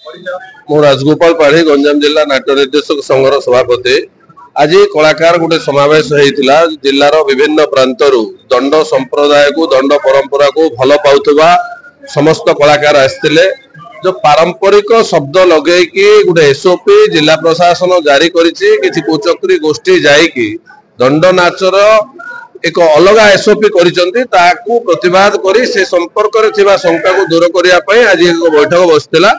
ମୁଁ ରାଜଗୋପାଳ ପାଢୀ, ଗଞ୍ଜାମ ଜିଲ୍ଲା ନାଟ୍ୟ ନିର୍ଦ୍ଦେଶକ ସଂଘର ସଭାପତି। ଆଜି କଳାକାର ଗୋଟେ ସମାବେଶ ହେଇଥିଲା। ଜିଲ୍ଲାର ବିଭିନ୍ନ ପ୍ରାନ୍ତରୁ ଦଣ୍ଡ ସମ୍ପ୍ରଦାୟକୁ, ଦଣ୍ଡ ପରମ୍ପରାକୁ ଭଲ ପାଉଥିବା ସମସ୍ତ କଳାକାର ଆସିଥିଲେ। ଯୋଉ ପାରମ୍ପରିକ ଶବ୍ଦ ଲଗେଇକି ଗୋଟେ ଏସଓପି ଜିଲ୍ଲା ପ୍ରଶାସନ ଜାରି କରିଛି, କିଛି କୁଚକ୍ରୀ ଗୋଷ୍ଠୀ ଯାଇକି ଦଣ୍ଡ ନାଚର ଏକ ଅଲଗା ଏସଓପି କରିଛନ୍ତି, ତାକୁ ପ୍ରତିବାଦ କରି ସେ ସମ୍ପର୍କରେ ଥିବା ଶଙ୍କାକୁ ଦୂର କରିବା ପାଇଁ ଆଜି ଏକ ବୈଠକ ବସିଥିଲା।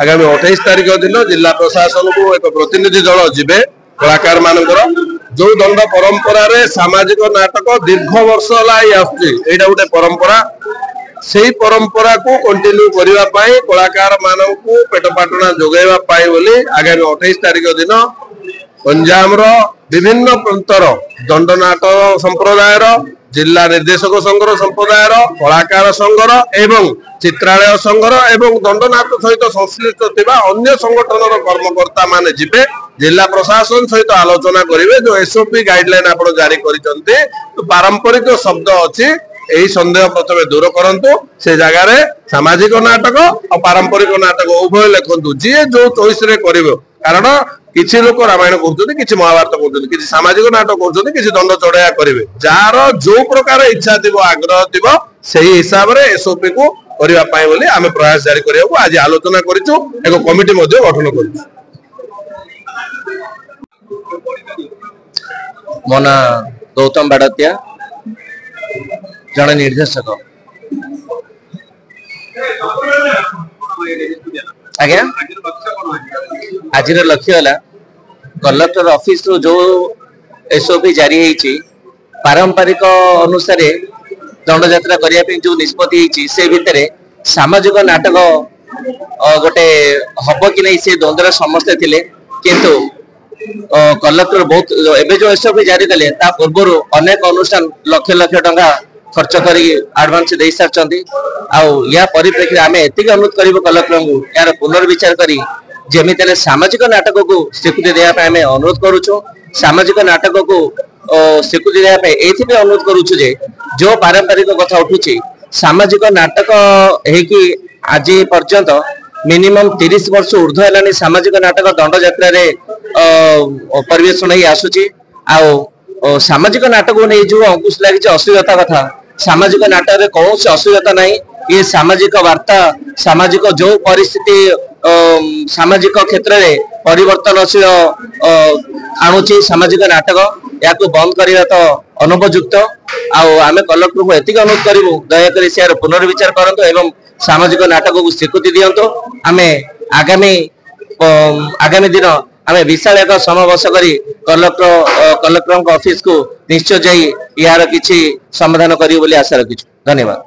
ଆଗାମୀ 28 ତାରିଖ ଦିନ ଜିଲ୍ଲା ପ୍ରଶାସନକୁ ଏକ ପ୍ରତିନିଧି ଦଳ ଯିବେ କଳାକାର ମାନଙ୍କର। ଯୋଉ ଦଣ୍ଡ ପରମ୍ପରାରେ ସାମାଜିକ ନାଟକ ଦୀର୍ଘ ବର୍ଷ ହେଲା ହେଇ ଆସୁଛି, ଏଇଟା ଗୋଟେ ପରମ୍ପରା। ସେଇ ପରମ୍ପରାକୁ କଣ୍ଟିନ୍ୟୁ କରିବା ପାଇଁ, କଳାକାର ମାନଙ୍କୁ ପେଟ ପାଟଣା ଯୋଗାଇବା ପାଇଁ ବୋଲି ଆଗାମୀ 28 ତାରିଖ ଦିନ ଗଞ୍ଜାମର ବିଭିନ୍ନ ପ୍ରାନ୍ତର ଦଣ୍ଡନାଟ ସମ୍ପ୍ରଦାୟର, ଜିଲ୍ଲା ନିର୍ଦ୍ଦେଶକ ସଂଘର ସମ୍ପ୍ରଦାୟର, କଳାକାର ସଂଘର ଏବଂ ଚିତ୍ରାଳୟ ସଂଘର ଏବଂ ଦଣ୍ଡନାଟ ସହିତ ସଂଶ୍ଳିଷ୍ଟ ଥିବା ଅନ୍ୟ ସଂଗଠନର କର୍ମକର୍ତ୍ତା ମାନେ ଯିବେ, ଜିଲ୍ଲା ପ୍ରଶାସନ ସହିତ ଆଲୋଚନା କରିବେ। ଯୋଉ ଏସଓପି ଗାଇଡଲାଇନ ଆପଣ ଜାରି କରିଛନ୍ତି, ପାରମ୍ପରିକ ଶବ୍ଦ ଅଛି, ଏହି ସନ୍ଦେହ ପ୍ରଥମେ ଦୂର କରନ୍ତୁ। ସେ ଜାଗାରେ ସାମାଜିକ ନାଟକ ଆଉ ପାରମ୍ପରିକ ନାଟକ ଉଭୟ ଲେଖନ୍ତୁ, ଯିଏ ଯୋଉ ଚଏସ ରେ କରିବ। କାରଣ କିଛି ଲୋକ ରାମାୟଣ କରୁଛନ୍ତି, କିଛି ମହାଭାରତ କରୁଛନ୍ତି, କିଛି ସାମାଜିକ ନାଟକ କରୁଛନ୍ତି, କିଛି ଦଣ୍ଡ ଚଢେଇଆ କରିବେ। ଯାହାର ଯୋଉ ପ୍ରକାର ଇଚ୍ଛା ଥିବ, ଆଗ୍ରହ ଥିବ, ସେଇ ହିସାବରେ ଏସଓପି କୁ କରିବା ପାଇଁ ବୋଲି ଆମେ ପ୍ରୟାସ ଜାରି କରିବାକୁ ଆଜି ଆଲୋଚନା କରିଛୁ। ଏକ କମିଟି ମଧ୍ୟ ଗଠନ କରିଛୁ। ମୋ ନାଁ ଗୌତମ ବାଡତିଆ, ଜଣେ ନିର୍ଦ୍ଦେଶକ। ଆଜ୍ଞା, ଆଜିର ଲକ୍ଷ୍ୟ ହେଲା କଲେକ୍ଟର ଅଫିସରୁ ଯୋଉ ଏସଓପି ଜାରି ହେଇଛି, ପାରମ୍ପରିକ ଅନୁସାରେ ଦଣ୍ଡଯାତ୍ରା କରିବା ପାଇଁ ଯୋଉ ନିଷ୍ପତ୍ତି ହେଇଛି, ସେ ଭିତରେ ସାମାଜିକ ନାଟକ ଗୋଟେ ହବ କି ନାହିଁ ସେ ଦ୍ୱନ୍ଦ୍ୱରେ ସମସ୍ତେ ଥିଲେ। କିନ୍ତୁ କଲେକ୍ଟର ବହୁତ ଏବେ ଯୋଉ ଏସଓପି ଜାରି କଲେ, ତା ପୂର୍ବରୁ ଅନେକ ଅନୁଷ୍ଠାନ ଲକ୍ଷ ଲକ୍ଷ ଟଙ୍କା ଖର୍ଚ୍ଚ କରିକି ଆଡଭାନ୍ସ ଦେଇ ସାରିଛନ୍ତି। ଆଉ ୟା ପରିପ୍ରେକ୍ଷୀରେ ଆମେ ଏତିକି ଅନୁରୋଧ କରିବୁ କଲେକ୍ଟରଙ୍କୁ, ଏହାର ପୁନର୍ବିଚାର କରି ଯେମିତି ହେଲେ ସାମାଜିକ ନାଟକକୁ ସ୍ୱୀକୃତି ଦେବା ପାଇଁ ଆମେ ଅନୁରୋଧ କରୁଛୁ। ସାମାଜିକ ନାଟକକୁ ସ୍ୱୀକୃତି ଦେବା ପାଇଁ ଏଇଥିପାଇଁ ଅନୁରୋଧ କରୁଛୁ ଯେ ଯୋଉ ପାରମ୍ପରିକ କଥା ଉଠୁଛି, ସାମାଜିକ ନାଟକ ହେଇକି ଆଜି ପର୍ଯ୍ୟନ୍ତ ମିନିମମ୍ 30 ବର୍ଷ ଉର୍ଦ୍ଧ୍ୱ ହେଲାଣି ସାମାଜିକ ନାଟକ ଦଣ୍ଡଯାତ୍ରାରେ ପରିବେଷଣ ହେଇ ଆସୁଛି। ଆଉ ସାମାଜିକ ନାଟକକୁ ନେଇ ଯୋଉ ଅଙ୍କୁଶ ଲାଗିଛି ଅଶ୍ଳୀଳତା କଥା, ସାମାଜିକ ନାଟକରେ କୌଣସି ଅଶ୍ଳୀଳତା ନାହିଁ। ଇଏ ସାମାଜିକ ବାର୍ତ୍ତା, ସାମାଜିକ ଯୋଉ ପରିସ୍ଥିତି, ସାମାଜିକ କ୍ଷେତ୍ରରେ ପରିବର୍ତ୍ତନଶୀଳ ଆଣୁଛି ସାମାଜିକ ନାଟକ, ଏହାକୁ ବନ୍ଦ କରିବା ତ ଅନୁପଯୁକ୍ତ। ଆଉ ଆମେ କଲେକ୍ଟରଙ୍କୁ ଏତିକି ଅନୁରୋଧ କରିବୁ, ଦୟାକରି ସେ ଏହାର ପୁନର୍ବିଚାର କରନ୍ତୁ ଏବଂ ସାମାଜିକ ନାଟକକୁ ସ୍ୱୀକୃତି ଦିଅନ୍ତୁ। ଆମେ ଆଗାମୀ ଦିନ ଆମେ ବିଶାଳ ଏକ ସମାବେଶ କରି କଲେକ୍ଟରଙ୍କ ଅଫିସକୁ ନିଶ୍ଚୟ ଯାଇ ଏହାର କିଛି ସମାଧାନ କରିବୁ ବୋଲି ଆଶା ରଖିଛୁ। ଧନ୍ୟବାଦ।